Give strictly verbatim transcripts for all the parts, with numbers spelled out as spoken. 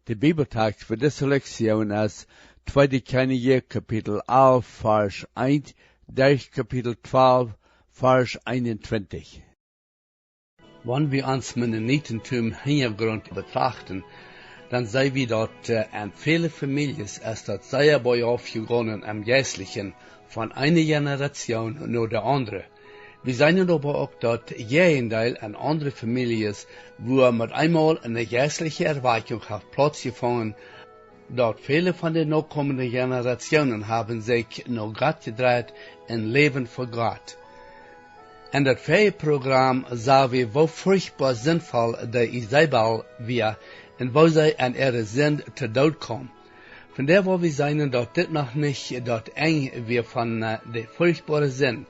De Bibeltext fa dise Lektion es Tweede Kjennichs Kapitel alf, Varsch eent, derch Kapitel twalf, Varsch eenuntwintich. Wan wie ons Mennonitentum Hinjagrunt betrachten, dan seenen wie daut, äh, en väle Famieljes es daut sea boajauf jegonen em Jeistlichen von eene Generation no de aundre. Wie seenen oba uk daut Jäajendeel en aundre Famieljes, wua met eemol eene jeistliche Erwakjunk haft plautsjefungen, daut väle von de nokomende Generationen haben sikj no Gott jedreit un läwen fa Gott. En daut väaje Program sach wie, woo furchtboa sindvoll de Isebel wia un woo see aun äare Sind to Doot kjeem. Vondoag woa wie seenen, daut dit noch nich daut Enj wia von, äh, de furchtboare Sind.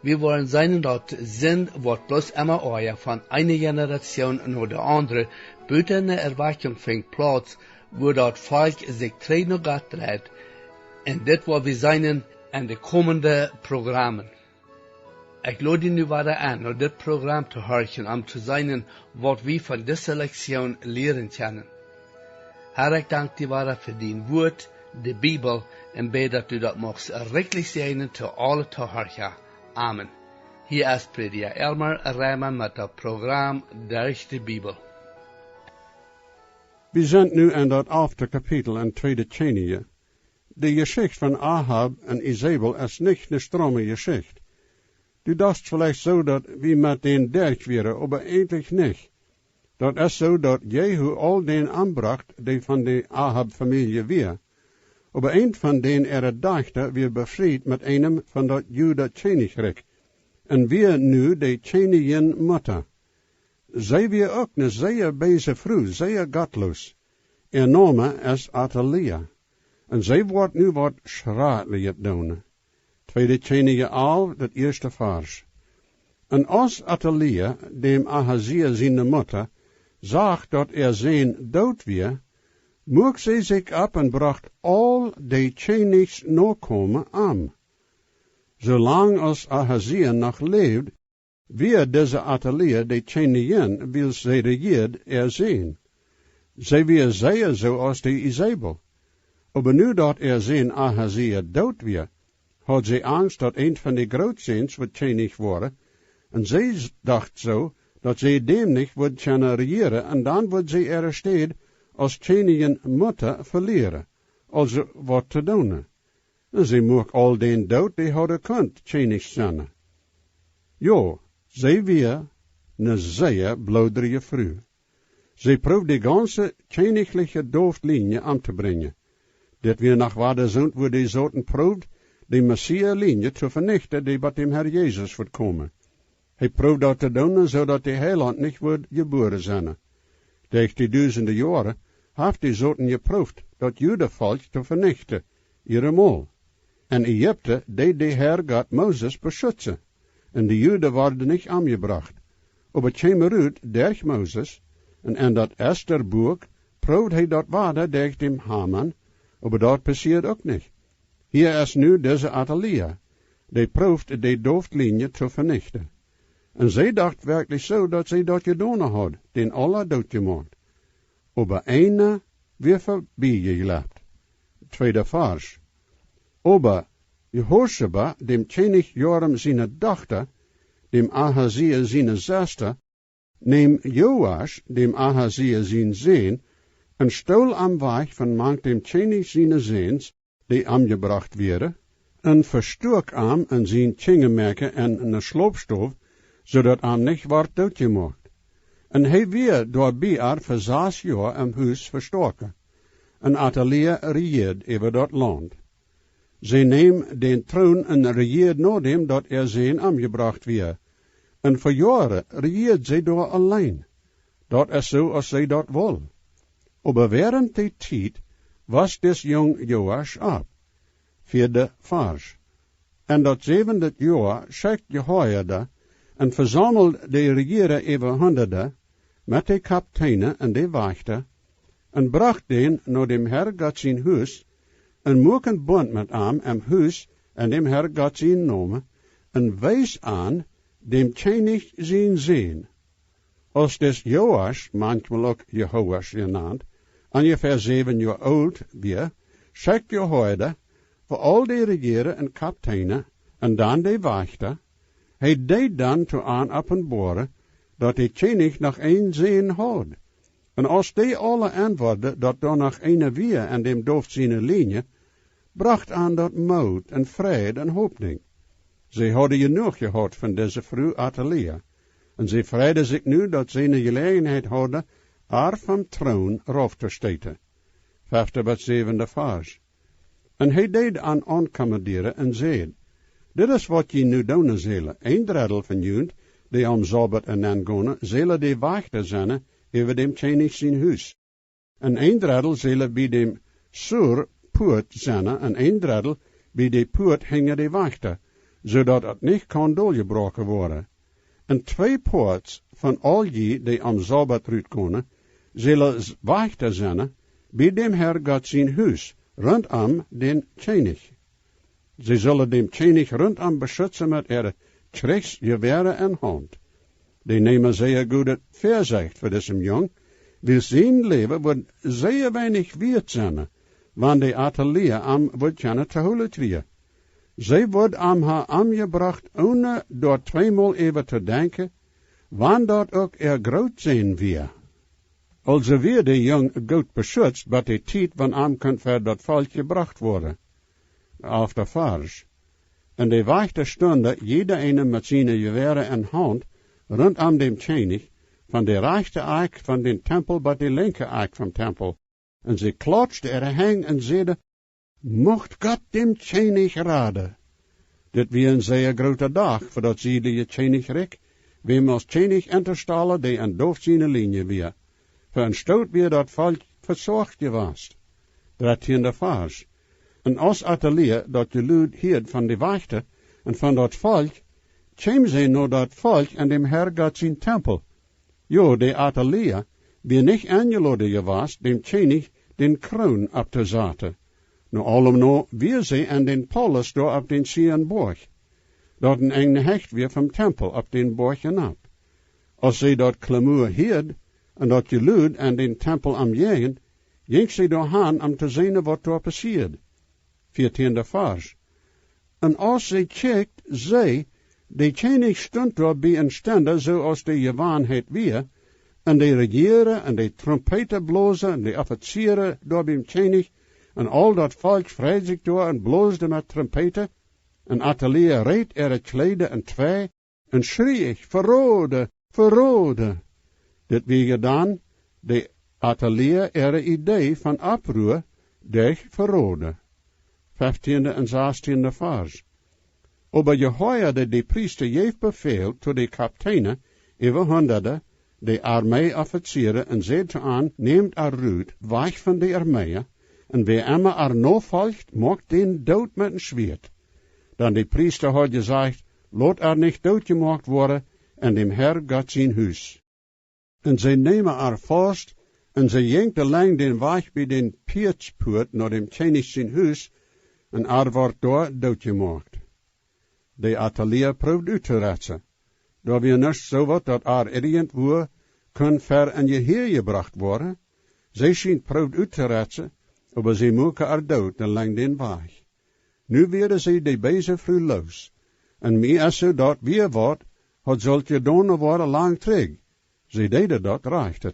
Wie woaren seenen, daut Sind woat bloos emma oaja von eene Generation no de aundre, buten eene Erwakjunk finjt plautz, wua daut Volkj sikj trigj no Gott dreit. Un dit woa wie seenen en de komende Programmen. Ekj lod die nu wada en, no dit Program to horchen, om to seenen, waut wie von dise Lektion lieren kjennen. Herr, ekj dank die wada fa dien Wuat, de Bibel, un bäd, daut du daut muchst rikjlich säajnen to aule Tohorcha. Amen. Hia es Prädja Elmar Reimann met daut Program Derch de Bibel. Wie sent nu en daut alfte Kapitel en Tweede Kjennichs. De Jeschicht von Ahab un Isebel es nich ne strome Jeschicht. Du dochst veleicht soo, daut wie met dän derch wieren, oba eejentlich nich. Daut es soo, daut Jehu aul dän ombrocht, dee von de Ahab-Famielje wia. Oba eent von dän äare Dajchta wia befriet met eenem von daut Juda Kjennichrikj un wia nu de Kjennichin Mutta. See wia uk ne sea beese Fru, sea gottloos. Äa Nomen es Atalia. Un see woat nu waut schrakjlichet doonen. Tweede Kjennichs alf, daut ieeschte Varsch. Un aus Atalia, däm Ahazia siene Mutta, sach, daut äa Sän doot wia, muak see sikj opp un brocht aul de Kjennichs Nokomen om. Soo lang aus Ahazia noch läwd, wia dise Atalia de Kjennichin, wiels see rejieed äa Sän. See wia sea soo aus de Isebel. Oba nu daut äa Sän Ahazia doot wia, haud see Angst, daut eent von de Grootsens wudd Kjennich woaren, un see s-, docht soo, daut see däm nich wudd kjennen rejieren, un dan wudd see äare Städ aus Kjennichin Mutta velieren. Aulsoo waut to doonen. Un see muak aul dän doot, dee hauden kunt Kjennich sennen. Jo, see wia ne sea bloodrije Fru. See proowd de gaunze kjennichliche Doftlienje omtobrinjen. Dit wia noch wada soont, wua de Soton proowd, de Messias-Lienje to venichten, dee bie däm Herr Jesus wudd komen. Hee proowd daut to doonen, soo daut de Heilaunt nich wudd jebuaren sennen. Derch de dusende Joaren haft de Soton jeproowt, daut Judavolkj to venichten, iere Mol. En Ägipten deed de Herr Gott Moses beschutzen, un de Juden worden nich omjebrocht. Oba kjeem rut derch Moses, un en daut Esta Buak proowd hee daut wada derch däm Haman, oba daut passieed uk nich. Hia es nu dise Atalia, dee proowd de Doftlienje to venichten. Un see docht werkjlich soo, daut see daut jedonen haud, dän aula doot jemoakt. Oba eena wia verbie jejlept. Tweede Varsch. Oba Jehoscheba, däm Kjennich Joram siene Dochta, däm Ahazia siene Sesta, neem Joasch, däm Ahazia sien Sän, un stool am wajch von mank däm Kjennich siene Säns, dee omjebrocht wieren, un vestoak am un sien Kjinjamäakje en eene Schlopstow, soo daut am nich wort doot jemoakt. Un hee wia doabie ar fa sas Joa em Hus vestoaken. Un Atalia rejieed äwa daut Launt. See neem dän Troon un rejieed nodäm daut äa Sän omjebrocht wia. Un fa Joaren rejieed see doa auleen. Daut es soo aus see daut wull. Oba wäarent dee Tiet wos dis Jung Joasch opp. Vieede Varsch. En daut säwende Joa schekjt Jehojada un vesaumeld de Rejierunk äwa Hundade met de Kapteene un de Wajchta, un brocht dän no däm Herr Gott sien Hus, un muak een Bunt met am em Hus en däm Herr Gott sienen Nomen, un wees an däm Kjennich sien Sän. Aus dis Joasch, maunchmol uk Jehoasch jenant, onjefäa säwen Joa oolt wia, schekjt Jehoiada fa aul de Rejierare un Kapteine un dan de Wajchta, hee deed dan to an openboaren, daut de Kjennich noch een Sän haud. Un aus dee aule auntwuaden, daut doa noch eena wia en däm Doft siene Linie, brocht an daut Moot un Freid un Hopninj. See hauden jenuach jehaut von dise Fru Atalia, un see freiden sikj nu, daut see ne Jeläajenheit hauden, ar vom Troon rauf to steeten. Fefte bat säwende Varsch. Un hee deed an aunkommandieren un säd: Dit es waut jie nu doonen sellen: Een Dreddel von junt, dee aum Sabat enenn gonen, sellen de Wajchta sennen äwa däm Kjennich sien Hus. Un een Dreddel sellen bie däm Sur Puat sennen, un een Dreddel bie de Puat hinja de Wajchta, soo daut et nich kaun doljebroaken woaren. Un twee Poats von aul jie, dee aum Sabat rutgonen, sellen s-, Wajchta sennen bie däm Herr Gott sien Hus, runtom dän Kjennich. See sellen däm Kjennich runtom beschutzen met äare Kjrichsjewäare en Haunt. Dee neemen sea goode Väasecht fa disem Jung, wiels sien Läwen wudd sea weinich wieet sennen, wan de Atalia am wudd kjennen to hoolen kjrieen. See wudd am ha omjebrocht, onen doa tweemol äwa to denkjen, wan daut uk äa groot Sän wia. Aulsoo wia de Jung goot beschutzt bat de Tiet, wan am kunn ver daut Volkj jebrocht woaren. Alfta Varsch. Un de Wajchta stunden, jieda eena met siene Jewäare en Haunt, runtom däm Kjennich, von de rajchte Akj von dän Tempel bat de linkje Akj vom Tempel. Un see klautschten äare Henj un säden: Mucht Gott däm Kjennich raden. Dit wia een sea groota Dach fa daut siedliche Kjennichrikj, wäm aus Kjennich entostalen, dee en Doft siene Linie wia. Fa een Stoot wia daut Volkj vesorcht jewast. Dartieende Varsch. Un aus Atalia daut Jelud hieed von de Wajchta un von daut Volkj, kjeem see no daut Volkj en däm Herr Gott sien Tempel. Jo, de Atalia wia nich enjeloden jewast, däm Kjennich dän Kroon opptosaten. No aulem no wia see en dän Paulus doa opp dän Zion Boajch, daut een enjne Hecht wia vom Tempel opp dän Boajch henopp. Aus see daut Klamua hieed un daut Jelud en dän Tempel omjäajent, jinkj see doa han, om to seenen, waut doa passieed. Vieetieende Varsch. Un aus see kjikjt, see, de Kjennich stunt doa bie een Stenda, soo aus de Jewanheit wia, un de Rejierare un de Trumpeetblosa un de Offiziere doa biem Kjennich, un aul daut Volkj freid sikj doa un blosden met Trumpeeten, un Atalia reet äare Kjleeda entwei, un schrieech: Veroden, veroden! Dit wia dan de Atalia äare Idee von Opprua derch Veroden. Fieftieende un sastieende Varsch. Oba Jehoiada, de Priesta, jeef Befäl to de Kapteine äwa Hundade, de Armeeoffiziere, un säd to an: Nämt ar rut, wajch von de Armee, un wäa emma ar nofolcht, moakt dän doot met een Schwieet. Dan de Priesta haud jesajcht: Lot ar nich dootjemoakt woaren en däm Herr Gott sien Hus. Un see neemen ar faust, un see jinkjen lang dän Wajch bie dän Pietschpuat no däm Kjennich sien Hus, un ar wort doa dootjemoakt. De Atalia proowd uttoretten. Doa wia nuscht soo waut, daut ar irjentwua kunn ver een Jehiea jebrocht woaren. See schient proowd uttoretten, oba see muaken ar doot lang dän Wajch. Nu wieren see de beese Fru loos. Un mie es soo, daut wia waut haud sullt jedonen woaren lang trigj. See deeden daut rajchte.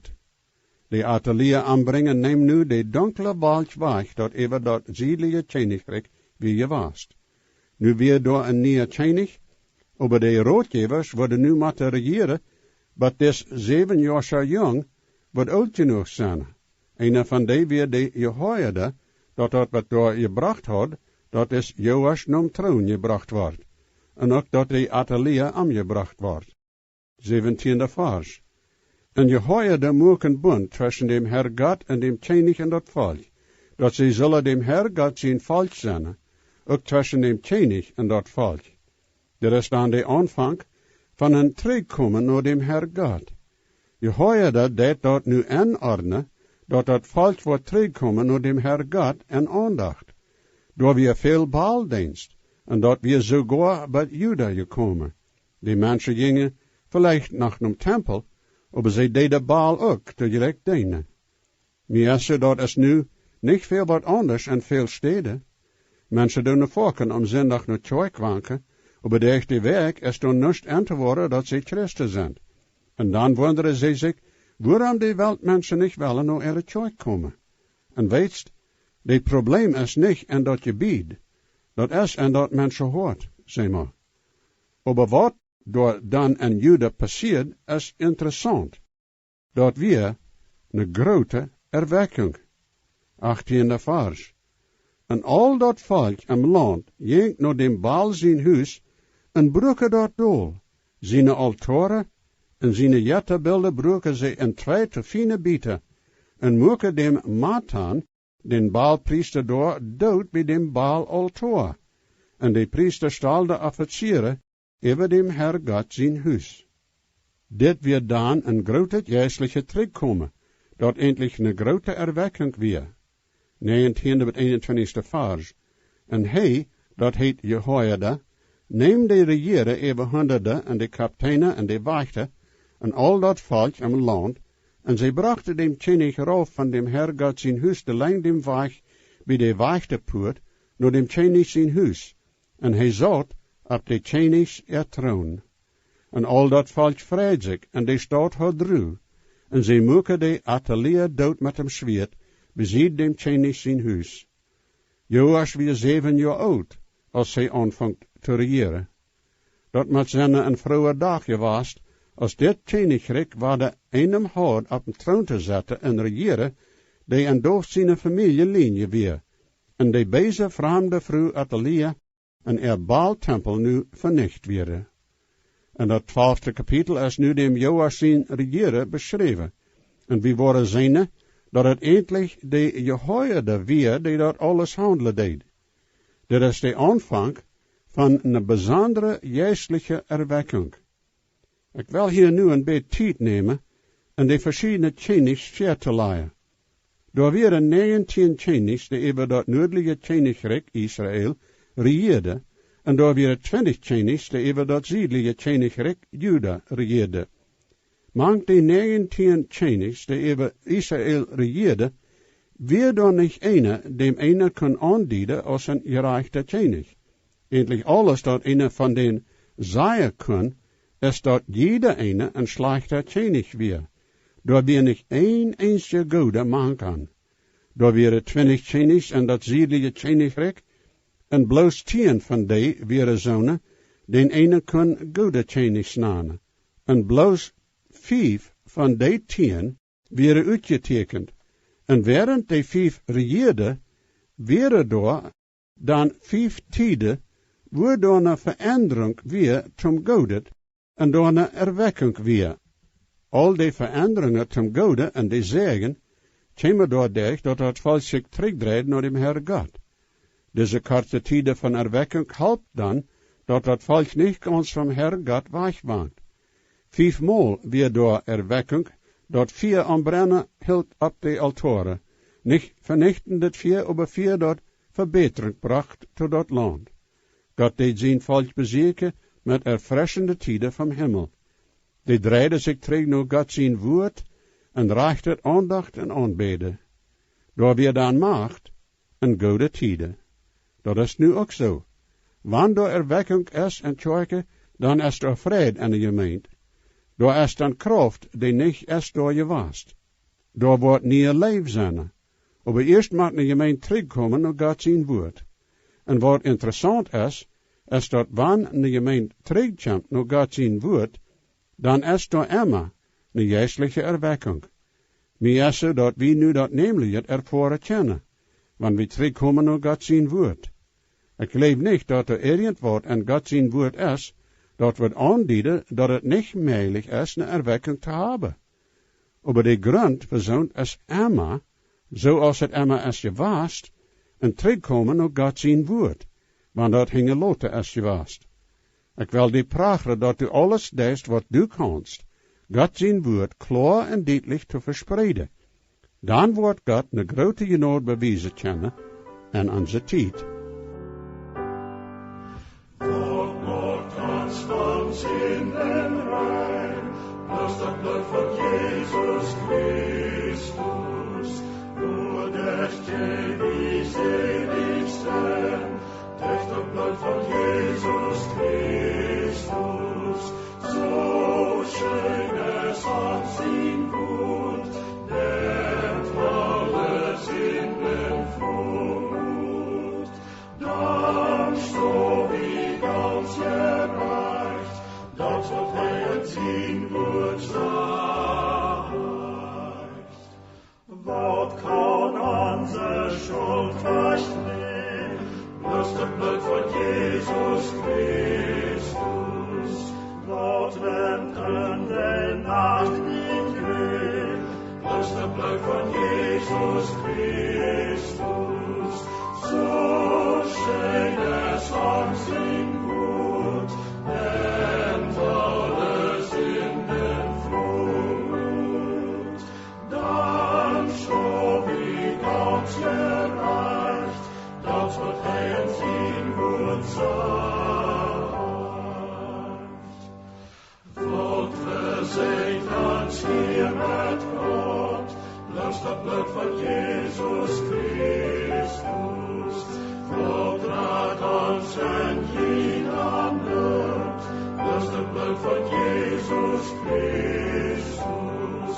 De Atalia ombrinjen neem nu de dunkle Wolkj wajch, daut äwa daut siedliche Kjennichrikj wia jewast. Nu wia doa een niea Kjennich, oba de Rotjäwasch wudden nu motten rejieren, bat dis säwenjoascha Jung wudd oolt jenuach sennen. Eena von dee wia de Jehoiada, daut daut waut doa jebrocht haud, daut dis Joasch nom Troon jebrocht wort, un uk daut de Atalia omjebrocht wort. Säwentieende Varsch. Un Jehoiada muak een Bunt tweschen däm Herr Gott un däm Kjennich un daut Volkj, daut see sullen däm Herr Gott sien Volkj sennen, uk tweschen däm Kjennich un daut Volkj. Dit es dan de Aunfank von een Trigjkomen no däm Herr Gott. Jehoiada deed daut nu enordnen, daut daut Volkj woat trigjkomen no däm Herr Gott en Aundacht. Doa wia väl Baaldeenst, un daut wia soogoa bat Juda jekomen. De Menschen jinjen veleicht noch nom Tempel, oba see deeden Baal uk toojlikj deenen. Mie es soo, daut es nu nich väl waut aundasch en väl Städen. Menschen doonen foaken aum Sindach no Kjoakj wanken, oba derch de Wäakj es doa nuscht aun to woaren, daut see Christen sent. Un dan wundren see sikj, wuarom de Weltmenschen nich wellen no äare Kjoakj komen. Un weetst, de Problem es nich en daut Jebied, daut es en daut Menschenhoat, saj mau. Oba waut doa dan en Juda passieed, es interessaunt. Daut wia ne groote Erweckung. Achttiende Varsch. Un aul daut Volkj em Launt jinkj no däm Baal sien Hus un bruaken daut dol. Siene Altoaren un siene Jettabilda bruaken see en twee to fiene Bieta un muaken däm Matan, dän Baalpriesta, doa doot bie däm Baalaltoa. Un de Priesta stalden Offizieren äwa däm Herr Gott sien Hus. Dit wia dan een grootet jeistlichet Trigjkomen, daut endlich ne groote Erweckung wia. Näajentiende bat eenuntwintichste Varsch. Un hee, daut heet Jehoiada, neem de Rejieren äwa Hundade un de Kapteena un de Wajchta un aul daut Volkj em Launt, un see brochten däm Kjennich rauf von däm Herr Gott sien Hus de Lenjd däm Wajch bie de Wajchtapuat no däm Kjennich sien Hus, un hee saut opp de Kjennichs äa Troon. Un aul daut Volkj freid sikj, un de Staut haud Ru, un see muaken de Atalia doot met däm Schwieet, besied däm Kjennich sien Hus. Joasch wia säwen Joa oolt, aus hee aunfunk to rejieren. Daut mott sennen een frooa Dach jewast, aus dit Kjennichrikj wada eenem haud opp dän Troon to setten un rejieren, dee en David siene Famielje Linje wia, un de beese framde Fru Atalia un äa Baaltempel nu venicht wieren. Un daut twalfte Kapitel es nu däm Joasch sien Rejieren beschräwen. Un wie woaren seenen, daut et endlich de Jehoiada wia, dee daut aules haundlen deed. Dit es de Aunfank von ne besondre jeistliche Erweckung. Ekj well hia nu een bät Tiet nämen un de veschiedne Kjennichs väatolajen. Doa wieren näajentieen Kjennichs, dee äwa daut nuadliche Kjennichrikj Israel rejieeden, un doa wieren twintich Kjennichs, dee äwa daut siedliche Kjennichrikj Juda rejieeden. Mank de näajentieen Kjennichs, dee äwa Israel rejieeden, wia doa nich eena, däm eena kunn aundieden aus een jerajchta Kjennich. Endlich aules, daut eena von dän sajen kunn, es daut jieda eena een schlajchta Kjennich wia. Doa wia nich een eensja gooda mank an. Doa wieren twintich Kjennichs en daut siedliche Kjennichrikj, un bloos tieen von dee wieren soone, dän eena kunn goode Kjennichs nanen. Un bloos fief von dee tieen wieren utjetieekjent. Un wäarent dee fief rejieeden, wieren doa dan fief Tieden, wua doa ne Veendrunk wia toom Goodet un doa ne Erweckung wia. Aul dee Veendrungen toom Gooden un de Säajen kjeemen doaderch, daut daut Volkj sikj trigjdreid no däm Herr Gott. Dise korte Tieden von Erweckung halpt dan, daut daut Volkj nich gaunz vom Herr Gott wajch went. Fiefmol wia doa Erweckung, daut Fia aum Brennen hilt opp de Altoaren. Nich venichtende Fia, oba Fia, daut Vebätrunk brocht to daut Launt. Gott deed sien Volkj besieekjen met erfreschende Tieden vom Himmel. Dee dreiden sikj trigj no Gott sien Wuat un rajchten Aundacht un aunbäden. Doa wia dan Macht un goode Tieden. Daut es nu uk soo. Wan doa Erweckung es en Kjoakjen, dan es doa Fräd en de Jemeent. Doa es dan Krauft, dee nich es doa jewast. Doa woat niee Läwen sennen. Oba ieescht mott ne Jemeent trigjkomen no Gott sien Wuat. Un waut interessaunt es, es daut wan ne Jemeent trigjkjemt no Gott sien Wuat, dan es doa emma ne jeistliche Erweckung. Mie es soo, daut wie nu daut nämlichet erfoaren kjennen, wan wie trigjkomen no Gott sien Wuat. Ekj jleew nich, daut doa irjentwaut en Gott sien Wuat es, daut wudd aundieden, daut et nich mäajlich es, ne Erweckung to haben. Oba de Grunt fa soont es emma, soo aus et emma es jewast, een Trigjkomen no Gott sien Wuat, wan daut hinjaloten es jewast. Ekj well die prachren, daut du aules deist, waut du kaunst, Gott sien Wuat kloa un dietlich to vespreeden. Dan woat Gott ne groote Jnod bewiesen kjennen en onse Tiet. Gott macht ons von Sinden rein, bloß daut Blut von Jesus Christus. Furcht nich, bloos daut Bloot von Jesus Christus, daut rent en de Nacht nich mea, bloos daut Bloot von Jesus Christus, soo scheen es ons sien Wuat, en aule Sinden Flut. Dan sto wie gaunz jerajcht, daut waut hee en sien Wuat sajcht. Waut vesäkjt ons hia met Gott, bloos daut Bloot von Jesus Christus, waut rat ons en jieda Noot, bloos daut Bloot von Jesus Christus,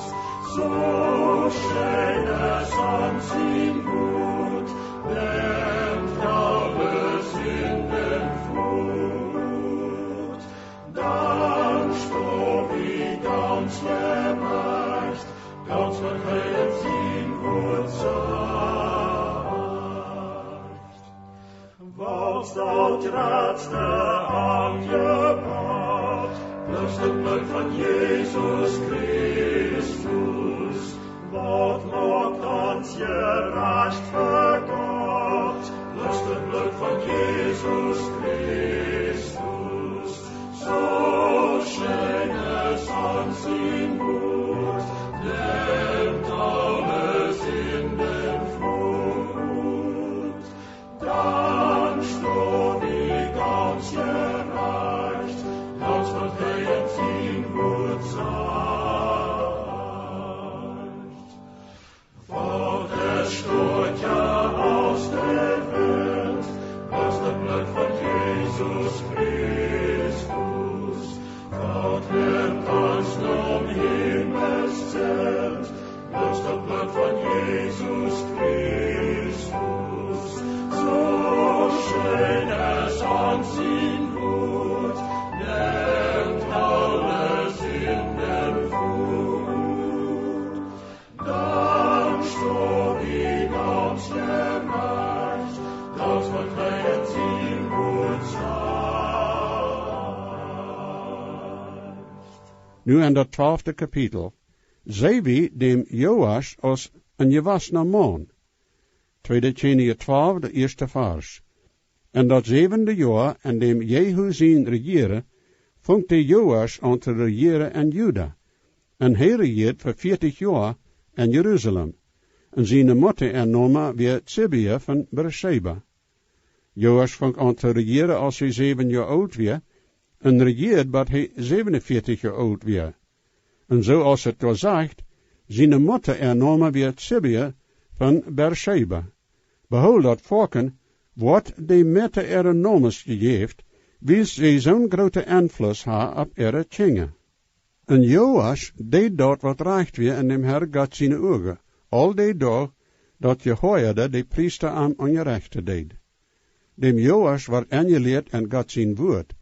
soo scheen es ons sien Wuat, en aule Sinden Flut. Dan sto wie gaunz jerajcht, gaunz waut hee en sien Wuat sajcht. Waut es daut jratste Aunjebott, bloos daut Bloot von Jesus Christus, waut moakt ons jerajcht ver Gott, bloos daut Bloot von Jesus Christus, soo scheen es ons sien Wuat, en aule Sinden Flut. Dan sto wie gaunz jerajcht, gaunz waut hee en sien Wuat sajcht. Waut es stoakja aus de Welt, aus daut Bloot von Jesus Christus, waut rent ons nom Himmelszelt, aus daut Bloot von Jesus Christus, soo scheen es ons sien Wuat, en aule Sinden Flut. Dan sto wie gaunz jerajcht, daut waut hee en sien Wuat sajcht. Nu en daut twalfte Kapitel. See wie däm Joasch aus een jewossna Maun. Tweede Kjennichs twalf, de ieeschte Varsch. En daut säwende Joa, en däm Jehu sien Rejieren, funk de Joasch aun to rejieren en Juda. En hee rejieed fa vieetich Joa en Jerusalem. En siene Mutta äa Nomen wia Zibia von Beerscheba. Joasch funk aun to rejieren aus hee säwen Joa oolt wia, un rejieed bat hee säwenunvieetich Joa oolt wia. Un soo aus et doa sajcht, siene Mutta äa Nomen wia Zibia von Beerscheba. Behool, daut Volkj woat de Mutta äare Nomes jejäft, wiels see soon grooten Enfluss haud opp äare Kjinja. Un Joasch deed daut waut rajcht wia en däm Herr Gott siene Uagen, aul dee Doag daut Jehoiada de Priesta am unjarechten deed. Däm Joasch wort enjelieet en Gott sien Wuat.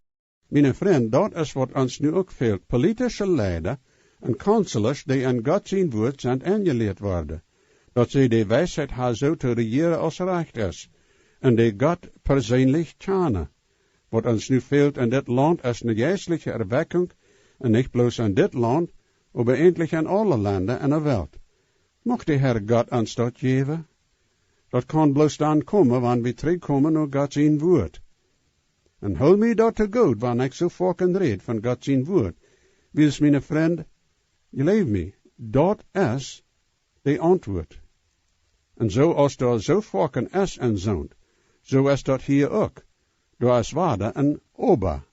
Miene Frind, daut es waut ons nu uk fält. Politische Leida un Counselors, dee en Gott sien Wuat sent enjelieet worden, daut see de Weisheit haben soo to rejieren aus rajcht es, un dee Gott perseenlich kjanen. Waut ons nu fält en dit Launt es eene jeistliche Erweckjunk, un nich bloos en dit Launt, oba eejentlich en aule Lenda en de Welt. Mucht de Herr Gott ons daut jäwen? Daut kaun bloos dan komen, wan wie trigjkomen no Gott sien Wuat. Un hool mie daut to goot, wan ekj soo foaken räd von Gott sien Wuat, wiels, miene Frind, jleew mie, daut es de Auntwuat. Un soo aus doa soo foaken es en soont, soo es daut hia uk. Doa es wada een Oba.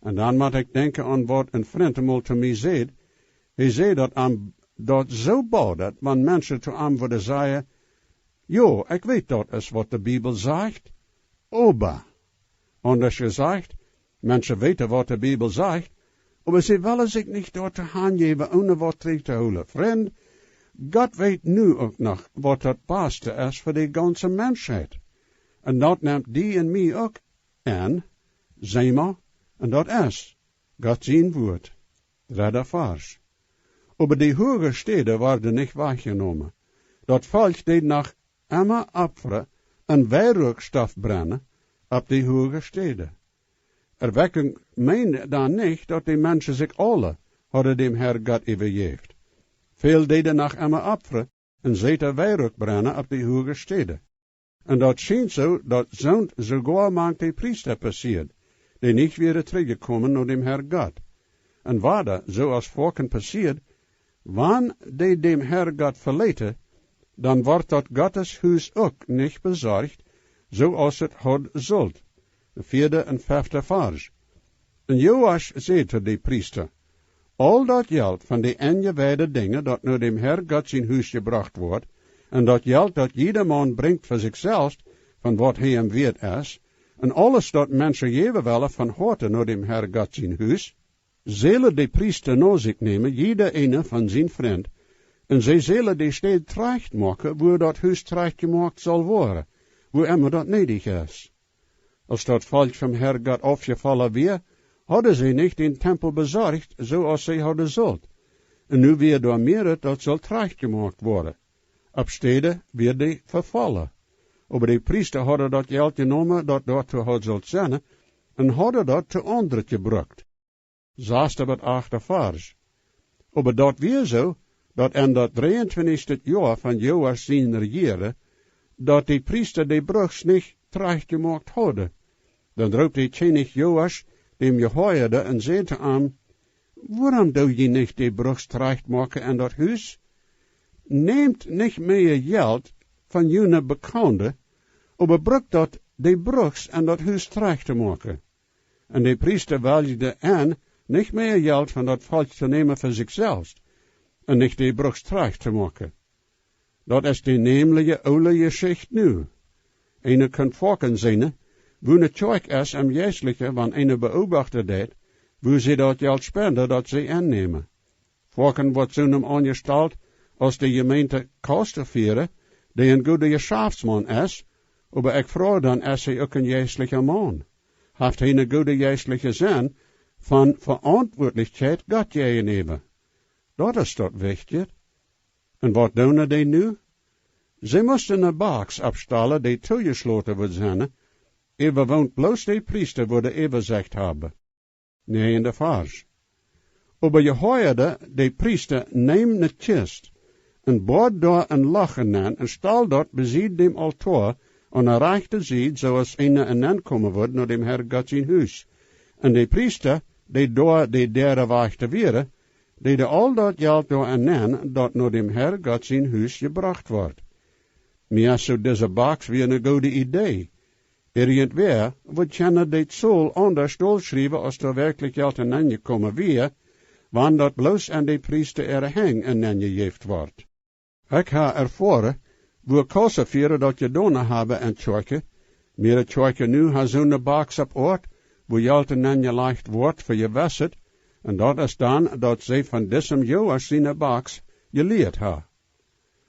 Un dan mott ekj denkjen aun waut een Frint emol to mie säd. Hee säd, daut am daut soo bodat, wan Menschen to am wudden sajen: "Jo, ekj weet, daut es waut de Bibel sajcht, oba." Aundasch jesajcht, Menschen weeten waut de Bibel sajcht, oba see wellen sikj nich doatoo hanjäwen, one waut trigj to hoolen. Frind, Gott weet nu uk noch waut daut baste es fa de gaunze Menschheit. Un daut nemt die un mie uk en, see mau, un daut es Gott sien Wuat. Dredda Varsch. Oba de huage Städen worden nich wajchjenomen. Daut Volkj deed noch emma opfren un Weiruakstoff brennen opp de huage Städen. Erweckung meent dan nich, daut de Menschen sikj aula hauden däm Herr Gott äwajäft. Väl deeden noch emma opfren un säten Weiruak brennen opp de huage Städen. Un daut schient soo, daut soont soogoa mank de Priesta passieed, dee nich wieren trigjjekomen no däm Herr Gott. Un wada, soo aus foaken passieed, wan dee däm Herr Gott veleeten, dan wort daut Gottes Hus uk nich besorcht, soo aus et haud sullt. Vieede un fefte Varsch. Un Joasch säd to de Priesta: Aul daut Jelt von de enjeweide Dinja, daut no däm Herr Gott sien Hus jebrocht woat, un daut Jelt, daut jieda Maun brinjt fa sikj selfst, von waut hee am wieet es, un aules, daut Menschen jäwen wellen von Hoaten no däm Herr Gott sien Hus, sellen de Priesta no sikj nämen, jieda eena von sien Frint, un see sellen de Städ trajcht moaken, wua daut Hus trajcht jemoakt saul woaren, wua emma daut needich es. Aus daut Volkj vom Herr Gott aufjefollen wia, hauden see nich dän Tempel besorcht, soo aus see hauden sullt. Un nu wia doa mea, daut sull trajcht jemoakt woaren. Opp Städen wia dee vefollen. Oba de Priesta hauden daut Jelt jenomen, daut doa haud sullt sennen, un hauden daut to aundret jebrukt. Sasta bat achta Varsch. Oba daut wia soo, daut en daut dreeuntwintichste Joa von Joasch sien Rejieren, daut de Priesta de Bruks nich trajcht jemoakt hauden. Dan roopt de Kjennich Joasch däm Jehoiada un säd to am: Wuarom doo jie nich de Bruks trajcht moaken en daut Hus? Nämt nich mea Jelt von june Bekaunde, oba brukt daut de Bruks en daut Hus trajcht to moaken. Un de Priesta weljd en, nich mea Jelt von daut Volkj to nämen fa sikj selfst, un nich de Bruks trajcht to moaken. Daut es de nämlije oole Jeschicht nu. Eena kaun foaken seenen, wua ne Kjoakj es em Jeistlichen, wan eena beobachten deit, wua see daut Jelt spenden, daut see ennämen. Foaken woat soonem aunjestalt aus de Jemeent Kausfierer, dee een gooda Jeschaftsmaun es, oba ekj froag dan: Es hee uk een jeistelja Maun? Haft hee een gooda jeistelja Senn von Veauntwuatlichkjeit Gott jäajenäwa? Daut es daut Wichtje. Un waut doonen dee nu? See musten ne Box oppstalen, dee toojeschloten wudd sennen, äwa woont bloos de Priesta wudd Äwasecht haben. Näajende Varsch. Oba Jehoiada, de Priesta, neem ne Kjist un boad doa een Loch enenn un stald daut besied däm Altoa aun de rajchte Sied, soo aus eena enenn komen wudd no däm Herr Gott sien Hus. Un de Priesta, dee doa de Däarewajchta wieren, deeden aul daut Jelt doa enenn, daut no däm Herr Gott sien Hus jebrocht wort. Mie es soo, dise Box wia ne goode Idee. Irjentwäa wudd kjennen de Zol aundasch dol schriewen, aus doa werkjlich Jelt enenn jekomen wia, wan daut bloos en de Priesta äare Henj enenn jejäft wort. Ekj ha erfoaren, wua Kausfierer daut jedonen haben en Kjoakjen. Mea Kjoakjen nu haben soone Box opp Oat, wua Jelt enenn jelajcht woat fa Jewessheit, un daut es dan, daut see von disem Joasch siene Box jelieet haben.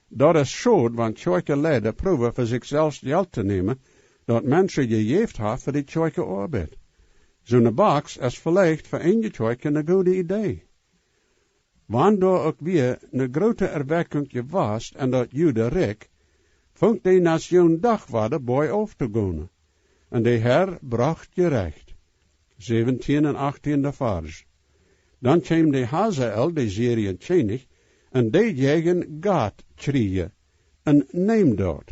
Daut es schod, wan Kjoakjenleida proowen fa sikj selfst Jelt to nämen, daut Menschen jejäft haben fa de Kjoakjenoabeit. Soone Box es veleicht fa eenje Kjoakjen ne goode Idee. Wan doa uk wia ne groote Erweckunk jewast en daut Judarikj, funk de Natsjoon doch wada boajauf to gonen, un de Herr brocht Jerecht. Säwentieen un achttieen Varsch. Dan kjeem de Hasael, de Sirien Kjennich, un dee jäajen Gat kjrieejen, un neem daut.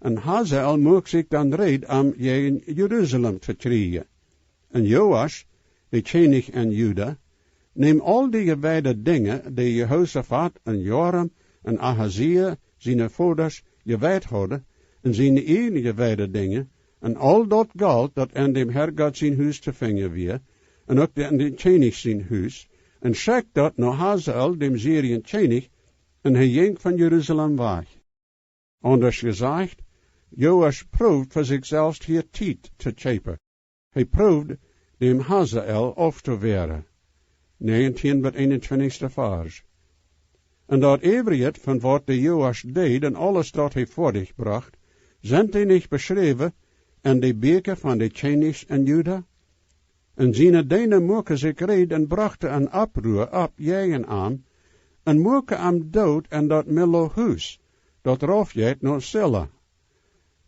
Un Hasael muak sikj dan reed, om jäajen Jerusalem to kjrieejen. Un Joasch, de Kjennich en Juda, neem aul de jeweide Dinja, dee Jehosafat un Joram un Ahazia, siene Vodasch, jeweit hauden, un siene ieejne jeweide Dinja, un aul daut Golt, daut en däm Herr Gott sien Hus to finjen wia, un uk en däm Kjennich sien Hus, un schekjt daut no Hasael, däm Sirien Kjennich, un hee jinkj von Jerusalem wajch. Aundasch jesajcht, Joasch proowd fa sikj selfst hia Tiet to kjeepen. Hee proowd, däm Hasael auftowoaren. Näajentieen bat eenuntwintichste Varsch. Un daut äwrije, von waut de Joasch deed un aules, daut hee foadich brocht, sent dee nich beschräwen en de Bieekja von de Kjennichs en Juda? Un siene Deena muaken sikj reed un brochten een Opprua opp jäajen am, un muaken am doot en daut Millo Hus, daut rauf jeit no Silla.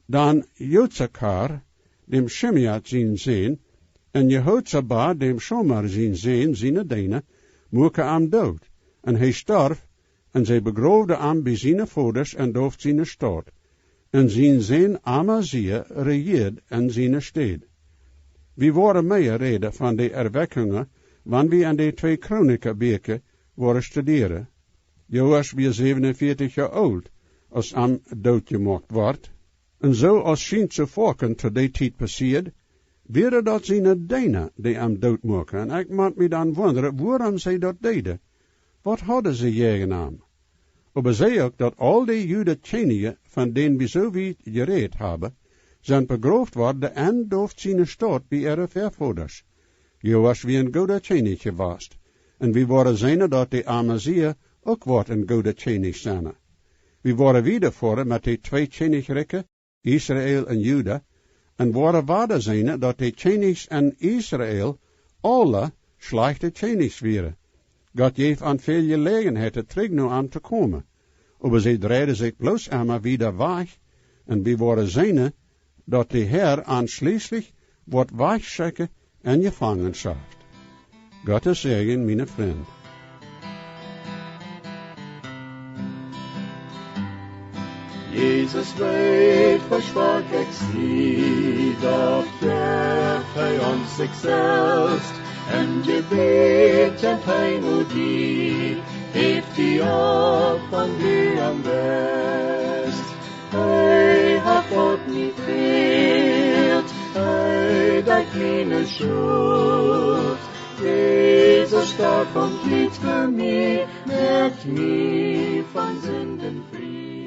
Dan Jozakar, däm Schimjat sien Sän, un Jehozabad, däm Schomar sien Sän, siene Deena, muaken am doot, un hee storf, un see begroowden am bie siene Vodasch en David siene Staut, un sien Sän Amasia rejieed en siene Städ. Wie woaren mea räden von de Erwakjungen, wan wie en de twee Chronikabieekja woaren studieren. Joasch wia säwenunvieetich Joa oolt, aus am doot jemoakt wort. Un soo aus schient soo foaken to dee Tiet passieed, wieren daut siene Deena, dee am doot muaken. Un ekj mott mie dan wundren, wuarom see daut deeden. Waut hauden see jäajen am? Oba see uk, daut aul dee Juda Kjennichs, von dän wie soo wiet jerät haben, sent begroft worden en David siene Staut bie äare Väavodasch. Joasch wia een gooda Kjennich jewast, un wie woaren seenen, daut de Amasia uk woat een gooda Kjennich sennen. Wie woaren wieda foaren met de twee Kjennichrikjen, Israel un Juda, un woaren wada seenen, daut de Kjennichs en Israel aule schlajchte Kjennichs wieren. Gott jeef an väl Jeläajenheiten trigj no am to komen, oba see dreiden sikj bloos emma wieda wajch, un wie woaren seenen, daut de Herr an schlieslich woat wajchschekjen en Jefangenschoft. Gottes Säajen, miene Frind. Jesus weet, versprach ekj sie, doch jeef hee ons sikj selfst. En Jebäd kjemt hee no die, häft die opp, wan du am best. Hee haft waut mie fält, hee deit miene Schult. Jesus storf aum Kjriez fa mie, moakt mie von Sinden frie.